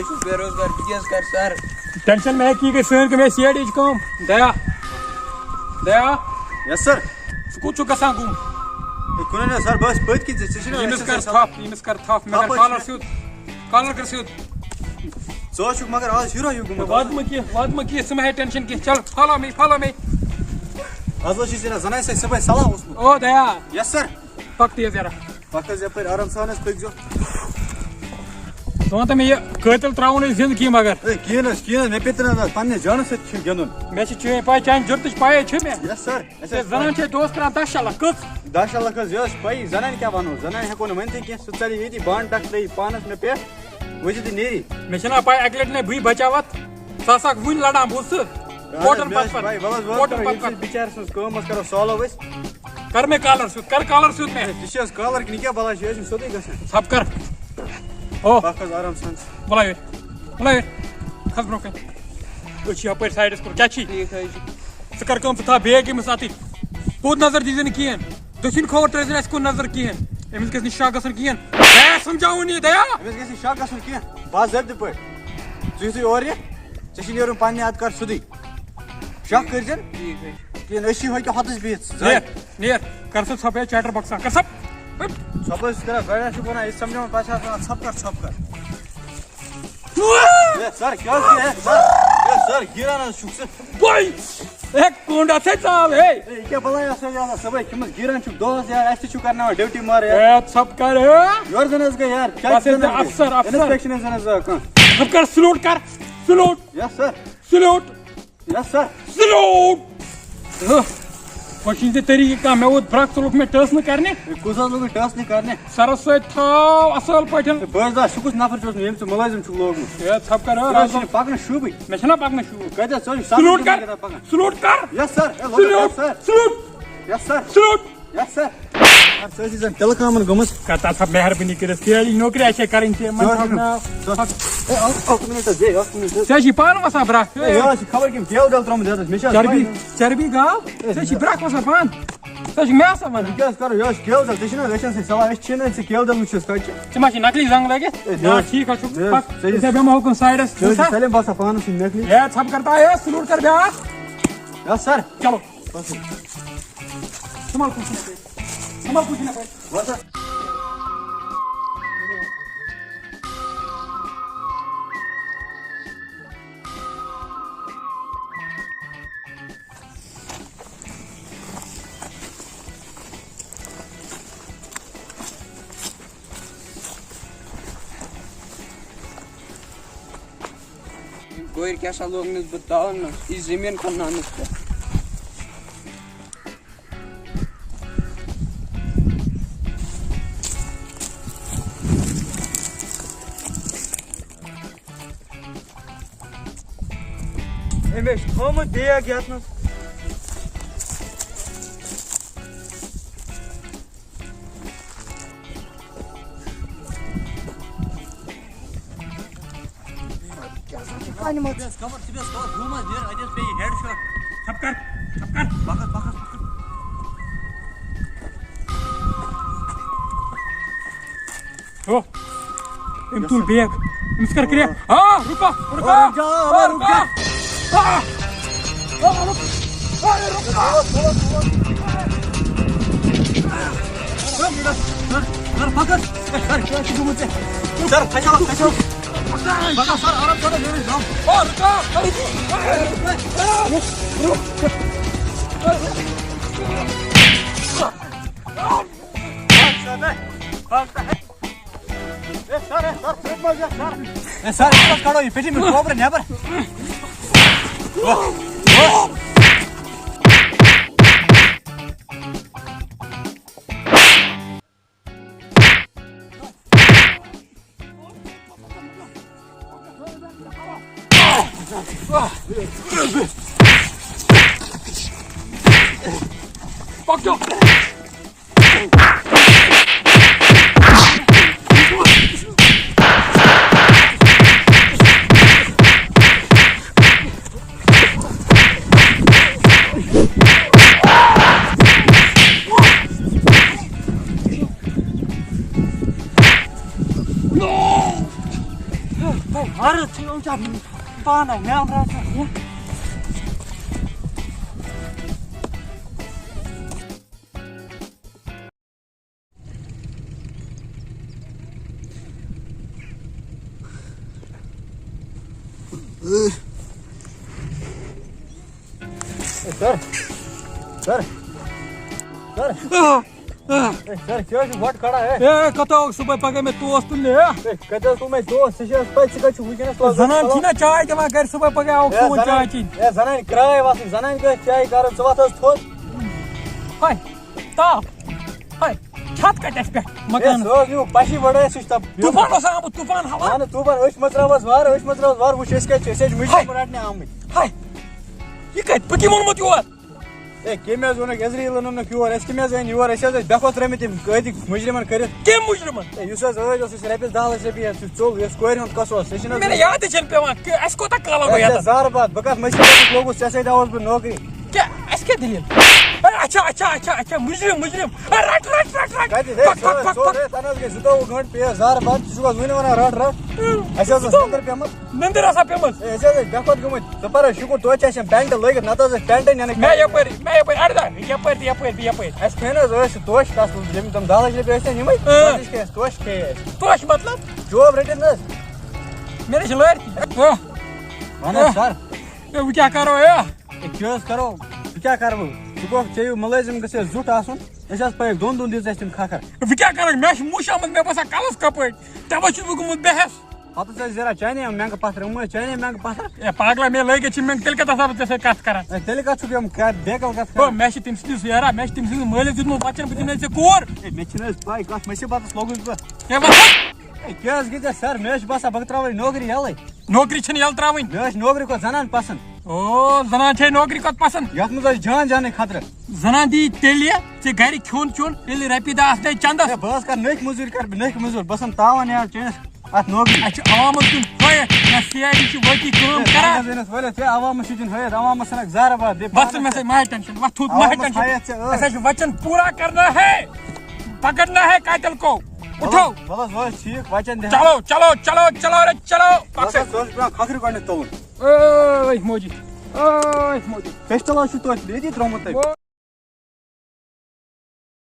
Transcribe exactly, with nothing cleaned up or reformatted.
بے روزگار، بہٕ کیٛاہ حظ کَرٕ سَر؟ ٹینشن مہ ہیٚے، یہِ گٔے سٲنۍ کٲم، یہِ سیٹ یِچ کٲم۔ دیا، دیا، یس سر۔ ژٕ کوٚت چھُکھ گژھان گُم؟ ہے، کُنہِ نہٕ سر، بہٕ ٲسۍ پٔتۍ کِنۍ ژےٚ، ژےٚ چھُنہ ییٚمِس کر exercise تھپھ، ییٚمِس کر تھپھ، مےٚ کر تھپھ کالر چھِ۔ سیوٚد، کالر کر سیوٚد۔ ژٕ حظ چھُکھ مگر آز ہیٖرو ہیوٗ گوٚمُت۔ وادٕ مہٕ کینٛہہ، وادٕ مہٕ کینٛہہ، ژٕ مہ ہیٚے ٹینشن کینٛہہ، چل follow me، follow me۔ آز حظ چھِ ژےٚ زنانہِ سۭتۍ صُبحٲے صلاح اوسمُت۔ او دیا۔ یس سر۔ پک تیز یارا۔ پک حظ یپٲرۍ آرام سان حظ پٔکۍزیو۔ ژٕ وَن تہٕ مےٚ، یہِ قٲتِل ترٛاوُن أسۍ زِندٕ کِہیٖنۍ مگر۔ ہے، کِہیٖنۍ حظ، کِہیٖنۍ حظ، مےٚ پیٚیہِ تہِ نہ حظ پننہِ جانَس سۭتۍ چھِ گِنٛدُن۔ مےٚ چھِ چٲنۍ پَے، چانہِ جُرتٕچ پَیے چھِ مےٚ۔ یَس سَر، اَسہِ ژےٚ حظ زَنان چھے دۄہَس کران دَہ شَتھ لَکھ، کٔژ؟ دَہ شَتھ لَکھ حظ، یہِ حظ چھِ پَیی، زَنانہِ کیٛاہ وَنو، زَنانہِ ہٮ۪کو نہٕ ؤنتھٕے کینٛہہ، سُہ ژَلہِ ییٚتی بانہٕ ٹَکرٲیِتھ پانَس مےٚ پٮ۪ٹھ، ؤسِتھ تہٕ نیری۔ مےٚ چھَنہ پَے، اَکہِ لَٹہِ نے بٕے بَچاوَتھ، ژٕ آسہٕ ہاکھ وُنہِ لَڑان، بوٗزتھٕ؟ اَہَن حظ، کوٹَن مےٚ حظ چھِ پَتہٕ پَتہٕ، پَے، وَلہٕ حظ، وَلہٕ کوٹَن حظ، پَتہٕ ییٚمہِ پَتہٕ۔ سۭتۍ بِچارٕ سٕنٛز کٲم حظ کَرو solve أسۍ۔ کر مےٚ کالر سیوٚد، کر کالر سیوٚد مےٚ۔ ہے، ژٕ چھِ حظ کالر کِنہٕ یہِ کیٛاہ بَلاے چھِ، أسۍ چھِنہٕ سیوٚدُے گژھان۔ ژھۄپہٕ کر۔ او۔ پَکھ حظ آرام سان۔ بُلٲیِو۔ بُلٲیِو۔ کھس برونٛہہ کَنہِ۔ أسۍ چھِ یَپٲرۍ سایڈَس کُن۔ کیٛاہ چھی؟ ٹھیٖک حظ چھُ۔ ژٕ کر کٲم، ژٕ تھاو بیگ أمِس اَتٕتھۍ۔ کوٚت نظر دیٖزِ نہٕ کِہیٖنۍ۔ دٔچھِنۍ کھووُر ترٛٲیزِ نہٕ اَسہِ کُن نظر کِہیٖنۍ۔ أمِس گژھِ نہٕ شک گژھُن کِہیٖنۍ۔ ہے، سَمجھاوُن یہِ دیا۔ أمِس گژھِ نہٕ شک گژھُن کینٛہہ۔ باضٲبطہٕ پٲٹھۍ۔ ژٕ یُتھُے اورٕ یِکھ، ژےٚ چھِ نیرُن پنٛنہِ اَتھٕ کر سیوٚدُے۔ شک کٔرزٮ۪ن۔ ٹھیٖک حظ چھُ۔ کِہیٖنۍ، أسۍ چھِ ہۄکھِ ہۄتٕس بِہِتھ۔ نیر، نیر، کر سا ژھۄپہٕ، ہے، چیٹر بۄکسا، کر سا۔ ہٹ۔ ژھۄپہٕ حظ چھِ کران، گۄڈٕ چھِ وَنان، أسۍ سَمجھاوان، پَتہٕ چھِ آسان، ژھۄپہٕ کر، ژھۄپہٕ کر۔ ہے، سر، کیٛاہ حظ چھُ، ہے، سر، ہے، سر، گیٖران حظ چھُکھ ژٕ۔ بھائی، ہے، کونڈا سے ژاو، ہے۔ ہے، یہِ کیٛاہ بَلاے آسان، یہِ آسان صُبحٲے کھیوٚمُت، گیٖران چھُکھ دۄہَس، یار، اَسہِ تہِ چھُو کرناوان ڈیوٹی مار، یار۔ ہے، ژھۄپہٕ کر، ہے۔ یورٕ زَن حظ گٔے، یار، کیٛاہ بس، چھِ زَن ہے، حظ گٔے؟ افسر، افسر۔ اِنسپیکشن حظ زَن حظ آو کانٛہہ۔ ژھۄپہٕ کر، سلوٹ کر، سلوٹ۔ یَس، سر۔ یَس، سر۔ سلوٹ۔ ہہ، وۄنۍ چھُے ژےٚ طریٖقہٕ کانٛہہ، مےٚ ووت برٛکھ، ژٕ لوٚگ مےٚ ٹٲس نہٕ کرنہِ۔ ہے، کُس حظ لوٚگُے ٹٲس نہٕ کرنہِ؟ سرس سۭتۍ تھاو اصٕل پٲٹھۍ۔ ہے، بہٕ حظ دَپہٕ، سُہ کُس نفر چھُ اوسمُت، ییٚمۍ ژٕ مُلٲزِم چھُکھ لوگمُت؟ ہے، ژھۄپہٕ کر، ہے، ژےٚ حظ چھُے نہٕ پکنَس شوٗبٕے۔ مےٚ چھُنہ پکنَس شوٗب۔ کَتہِ حظ، ژٕ حظ چھُکھ سلوٹ سَمجھان کر۔ کَتہِ پکان؟ سلوٹ کر۔ یَس سر، ہے، لوٚگ، سلوٹ، یَس سر۔ سلوٹ۔ یَس سر۔ یَس سر۔ یَس سر۔ سر، سُہ حظ چھِ زَن تِلہٕ کٲمَن گٔمٕژ۔ کَتھ ہسا مہربٲنی کٔرِتھ، کیٛازِ نوکری آسہِ ہے کَرٕنۍ تہِ، یِمَن سُہ حظ تھاوُن چھُ، ناو۔ سُہ حظ، ہے، اَکھ، اَکھ مِنٹ حظ، ہے، اَکھ مِنٹ حظ۔ ژےٚ حظ چھِ پانہٕ وَسان برٛکھ۔ ہے، یہِ حظ چھِ خبر کٔمۍ تیل ویل ترٛوومُت یَتھ حظ، مےٚ چھِ حظ چربی، پَے۔ چربی گاو، ہے، ژےٚ چھِ برٛکھ وَسان پانہٕ۔ ژےٚ چھِ مےٚ آسان وَنان۔ یہِ کیٛاہ حظ کَرو، یہِ حظ چھِ کیل تَل، ژےٚ چھِنہٕ حظ أچھَن سۭتۍ صلاح، أسۍ چھِنہٕ أسۍ ژےٚ کیل تَل وٕچھِتھ کَتہِ چھِ۔ ژےٚ ما چھِ نقلی زنٛگ لٲگِتھ؟ ہے، نہ، نہ۔ ٹھیٖک حظ چھُ۔ ہے، پَک، ژےٚ ژےٚ بیٚہمو ہُکُن سایڈَس، ژےٚ حظ چھِ بوٗزتھا؟ سٲلِم باسان پانَس سۭتۍ نقلی۔ ہے، ژھۄپہٕ کر تہٕ آیاس، سُہ لوٚٹ کر بیٛاکھ۔ یَس سر۔ چلو۔ بَس۔ ژٕ ما کُن چھُنہ پَے؟ ژٕ ما کُن چھُنہ پَے؟ وَس حظ۔ یِم کورِ کیٛاہ سا لوگنَس بہٕ تاونَس، یہِ زٔمیٖن کٕنناونَس پٮ۪ٹھ۔ أمۍ حظ چھُ تھوٚومُت بیگ یَتھ منٛز۔ کیٛاہ سا چھِ کَنہِ منٛز؟ ژٕ بیٚہہ کَمَر، ژٕ بیٚہہ کَمَر، ہیوٗ منٛز نیرٕ، اَتہِ حظ پیٚیہِ ہیڈ شاٹ۔ ژھۄپہٕ کر، ژھۄپہٕ کر۔ پَکھ حظ، پَکھ حظ، پَکھ حظ۔ ہو، أمۍ تُل بیگ۔ أمِس کر کرٛیک۔ آ، رُکا، رُکا۔ رُک جا، آ، رُک جا۔ آ، آ، رُک۔ آ، رُک۔ سر، سر، پَکھ حظ۔ سر، کیٛاہ چھُ گوٚمُت ژےٚ؟ سر، کھسیو، کھسیو۔ پَکھ حظ، سر، آرام سان، مےٚ حظ دَم۔ آ، رُکا۔ ہے سر، ہے سر، ژٕ مہ ٲسۍ سر۔ ہے سر، أسۍ حظ کڑو یہِ پیٹہِ منٛز کھوپرٕ نٮ۪بر۔ پکچو۔ عرض چھِ یِم چھا پانَے مےٚ اَمراض چھا کینٛہہ؟ ہے، سر۔ سر۔ سر۔ آہ! آہ! ہے، سر، کیٛاہ حظ چھُ وۄٹھ کھڑا، ہے؟ ہے، کتھ آوُکھ صُبحٲے پگاہ مےٚ توس تُلنہِ، ہے؟ ہے، کتہِ حظ تُل مےٚ توس؟ ژےٚ چھےٚ حظ پَے ژٕ کتہِ چھُکھ وٕنکیٚنَس روزان؟ زنان چھی نا چاے دِوان گرِ صُبحٲے پگاہ آوُکھ ہے، سون زنان، چاے چیٚنۍ؟ ہے، زنانہِ کرٛاے وَسٕنۍ، زنانہِ گٔژھ چاے کَرُن، ژٕ وَتھ حظ تھوٚد۔ ہاے، تاپھ۔ ہاے، چھت کتہِ آسہِ پٮ۪ٹھ ہے، مکانس؟ سُہ حظ نیوٗ پَشی وَڑٲے، سُہ چھُ تَپھ۔ طوفان اوس آمُت، طوفان ہوا۔ اَہَن حظ، طوفان، أسۍ مہ ترٛاوہوس وارٕ، أسۍ مہ ترٛاوہوس وارٕ، وٕچھ أسۍ کَتہِ چھِ، أسۍ حظ چھِ مُجرِم ہاے۔ رَٹنہِ آمٕتۍ۔ ہاے، یہِ کتہِ؟ بہٕ کٔمۍ ووٚنمُت یور؟ ہے، کٔمۍ حظ ووٚنُکھ؟ عزرائیلن ووٚنُکھ یور، اَسہِ کٔمۍ حظ أنۍ یور؟ أسۍ حظ ٲسۍ بے وقت ترٛٲومٕتۍ یِم قٲدِک مُجرِمن کٔرِتھ۔ کٔمۍ مُجرِمن؟ ہے، یُس حظ ٲدۍ اوس، یُس رۄپیَس دَہ لَچھ رۄپیہِ ہٮ۪تھ، سُہ ژوٚل، یُس کورِ ہُنٛد قصہٕ اوس، سُہ چھِنہٕ حظ مےٚ نہ یادٕے چھَنہٕ پٮ۪وان، کہِ اَسہِ کوٗتاہ کال گوٚو ہے، ژےٚ یَتَس؟ زارٕ باد، بہٕ کَتھ مٔشیٖدَس لوٚگُس، ژےٚ سۭتۍ آوُس بہٕ نوکری۔ کیٛاہ؟ اَسہِ کیٛاہ دٔلیٖل؟ ہے، اچھا، اچھا، اچھا، اچھا، مُجرِم، مُجرِم۔ ہے، رَٹ، رَٹ، رَٹ، رَٹ۔ کَتہِ؟ ہے، پَک، پَک، سُہ پَک، حظ، پَک۔ سُہ حظ گٔے زٕتووُہ گھٲنٛٹہٕ پیٚیہِ اَسہِ زارٕ باد، ژٕ چھُکھ حظ وُنہِ وَنان رَٹ، رَٹ؟ اَسہِ حظ ٲس نٔنٛدٕر پیٚمٕژ۔ نٔنٛدٕر آسان پیٚمٕژ؟ ہے، أسۍ حظ ٲسۍ بے خۄد گٔمٕتۍ۔ ژٕ پَر حظ شُکُر، توتہِ چھِ اَسہِ یِم پینٹہٕ لٲگِتھ، نَتہٕ حظ ٲسۍ پینٹَے نِنٕکۍ۔ مےٚ یَپٲرۍ، مےٚ یَپٲرۍ، اَڑٕ دَہ، یَپٲرۍ تہِ، یَپٲرۍ تہِ، یَپٲرۍ۔ اَسہِ کھیٚے نہٕ حظ، ٲسۍ سُہ توش تَتھ، یِم تِم دَہ لَچھ رۄپیہِ ٲسۍ نہ نِمٕتۍ، اۭں۔ توش کھیٚے اَسہِ، توش کھیٚے اَسہِ۔ توش مطلب؟ جوب رٔٹِتھ نہٕ حظ۔ مےٚ نہ چھِ لٲرۍ تہِ۔ اۭں۔ وَن حظ اۭں۔ سَر۔ ہے، وۄنۍ کیٛاہ کَرو، ہے؟ ہے، کیٛاہ حظ کَرو؟ وۄنۍ کیٛاہ کَرٕ بہٕ؟ ژٕ گوٚکھ، ژےٚ یہِ مُلٲزِم گژھِ ہے زیُٹھ آسُن۔ أسۍ حظ پَیَکھ دۄن دۄن دِژ اَسہِ تٔمۍ کھَکھر۔ وۄنۍ کیٛاہ کَرٕ؟ مےٚ چھِ مُش آمُت، مےٚ باسان کَلَس کَپٲرۍ۔ تَوَے چھُس بہٕ گوٚمُت بے حٮ۪س۔ پَتہٕ ٲسۍ أسۍ زِرا چانے یِم مٮ۪نٛگہٕ پَتھر، یِم ٲسۍ چانے مٮ۪نٛگہٕ پَتھر۔ ہے، پاگلا، مےٚ لٲگِتھ چھِ مٮ۪نٛگہٕ، تیٚلہِ کَتھ آسہٕ بہٕ ژےٚ سۭتۍ کَتھ کَران؟ ہے، تیٚلہِ کَتھ چھُکھ یِم کَر-، بیکَل کَتھ ہو، کَران؟ مےٚ چھِ تٔمۍ سٕنٛدِس یارا، مےٚ چھِ تٔمۍ سٕنٛدِس مٲلِس دیُتمُت وَچَن، بہٕ دِمہٕ ژےٚ کوٗر۔ ہے، مےٚ چھِنہٕ حظ پَے، کَتھ مُصیٖبتَس لوٚگُس بہٕ۔ ہے، وَسا۔ ہے، کیٛاہ حظ گٔے ژےٚ سَر؟ مےٚ حظ چھِ باسان، بہٕ ترٛاوَے نوکری یَلَے۔ نوکری چھَنہٕ یَلہٕ ترٛاوٕنۍ۔ مےٚ حظ چھِ نوکری کھۄتہٕ زَنان پَسنٛد۔ او، زنان چھے نوکری کھۄتہٕ پسند۔ یتھ منٛز آسہِ جان جانٕے خطرٕ۔ زنان دی تیٚلہِ ژےٚ گرِ کھیوٚن چیوٚن، ییٚلہِ رۄپیہِ دہ آسنے چندس۔ ہے، بہٕ حظ کرٕ نٔکھۍ مٔزوٗرۍ، کرٕ بہٕ نٔکھۍ مٔزوٗرۍ، بہٕ سَن تاوان یارٕ چٲنِس اتھ نوکری۔ اَسہِ چھِ عوامس دیُن ہٲیِتھ، نہ سی آی ڈی چھِ وٲقعی کٲم ہے، کران۔ اہن حظ، اہن حظ، ؤلِو، ہے، عوامس چھِ دیُن ہٲیِتھ، عوامس ژھٕنکھ زہرٕ باد، بیٚیہِ بس پانس ژٕ مہ ہے ٹینشن، وۄتھ تھوٚد، مہ ہے عوامس ٹینشن۔ ہٲیِتھ ژےٚ ٲس۔ اَسہِ حظ چھِ وچن پوٗرٕ کرنا ہے، پکڑنا ہے قاتل کو۔ اٹھو۔ وَلہٕ حظ، وۄنۍ حظ ٹھیٖک، وچن دِ۔ چلو، چلو، چلو، چلو، رے، چلو۔ وَلہٕ حظ، ژٕ حظ چھُ پٮ۪وان کھکھرِ گۄڈٕنٮ۪تھ تُلُن۔ ٲے موجی، ٲے موجی۔ پِسٹل حظ چھُ توتہِ ییٚتی ترٛوومُت تۄہہِ۔